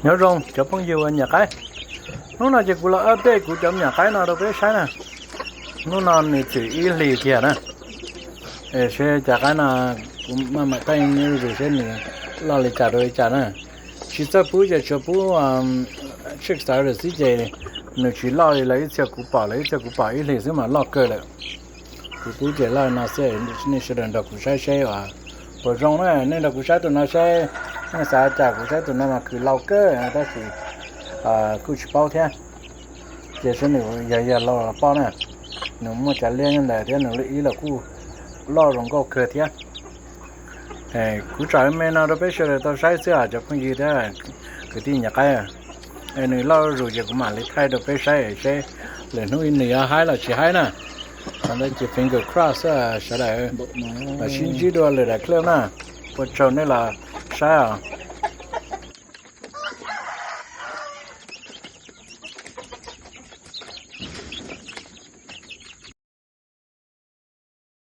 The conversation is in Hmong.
Nyob zoo cov phooj ywg uas nyiam qaib, hnub no ces kuv los update kuv cov me nyuam qaib no rau peb saib na. Hnub no nws txwm ib hlis kiag na. Seb cov qaib no kuv maj mam thaij zuj zus seb nws loj li cas rau li cas na. Tsis txawj pub ces tsuas pub check size xwb ces nws tsis loj li lawv ib txhia kuv pom, lawv ib txhia kuv pom ib hlis xwb mas loj kawg lawm. Kuv pub ces loj no xwb, nej sawv daws nrog kuv saib seb puas zoo na. Nej nrog kuv saib tus no seb nej xav cas, kuv saib tus no mas khwv laus kawg tab sis kuj tsis paub thiab. Ces seb nws yog yog laus los poj na, nws muaj cov liab nyob ntawd thiab nws lub ib los kuj loj zoo nkauj kawg thiab. Kuv tso me no rau peb sawv daws tau saib xwb os cov phooj ywg thiab kwv tij nyiam qaib. Nws loj zuj zus ces kuv mam li thaij rau peb saib seb lwm hnub nws yuav haib los tsis haib na. Qhov ntawd ces finger cross xwb sawv daws, los sib ntsib dua lwm daim clip na. Ua tsaug nej los saib os.